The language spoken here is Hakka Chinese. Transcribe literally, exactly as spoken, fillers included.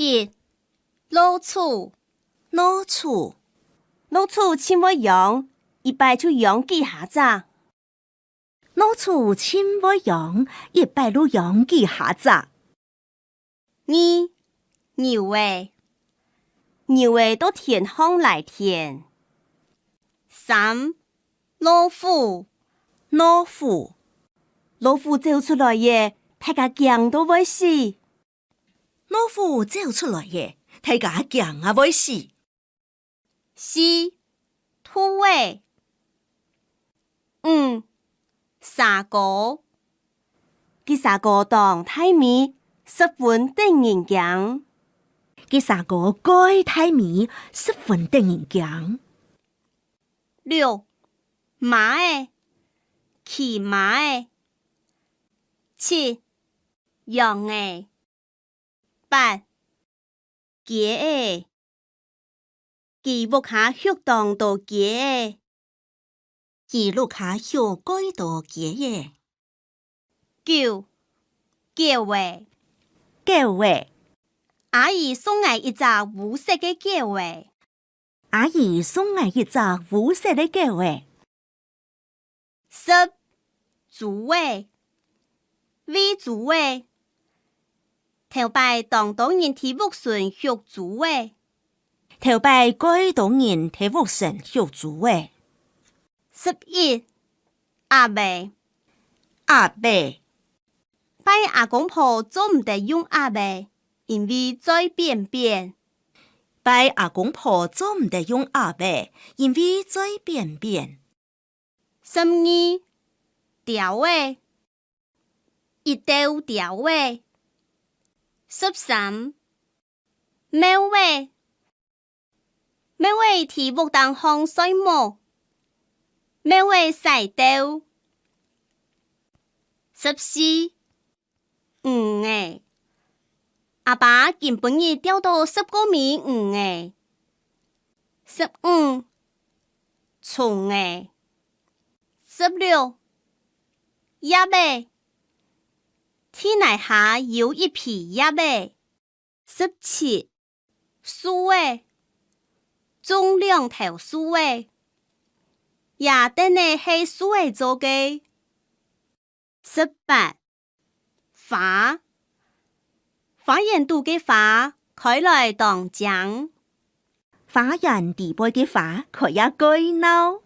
一、老鼠。老鼠。老鼠盡會揚，一擺就揚幾下隻。老鼠盡會揚，一擺就揚幾下隻。二、牛仔。牛仔到田項犁田。三、老虎。老虎。老虎走出來咧，大家驚到會死。 老虎走出來咧，大家驚啊會死。四、兔仔。五、蛇哥。佢蛇哥當大尾，十分得人驚。佢蛇哥蓋大尾，十分得人驚。六、馬仔。騎馬仔。七、羊仔。 八、雞仔。佢屋下畜當多雞仔。佢屋下畜蓋多雞仔。九、狗仔。狗仔。阿姨送𠊎一隻烏色个狗仔。 阿姨送𠊎一隻烏色个狗仔。十、豬仔。餵豬仔。頭擺當多人在屋脣畜豬仔。頭擺蓋多人在屋脣畜豬仔。十一、鴨仔。鴨仔。 拜阿公婆做毋得用鴨仔，因為在便便。拜阿公婆做毋得用鴨仔，因為在便便。十二、鳥仔。一兜鳥仔。十三、貓仔。 貓仔在屋頂項睡目，貓仔徙竇。十四、魚仔。阿爸今晡日釣到十個尾魚仔。十五、蟲仔。十六、葉仔。地泥下有一皮葉仔。 十七、樹仔。種兩頭樹仔。這凳仔係樹仔做个。十八、花。花園肚个花開來當靚。花園裡背个花開啊蓋鬧。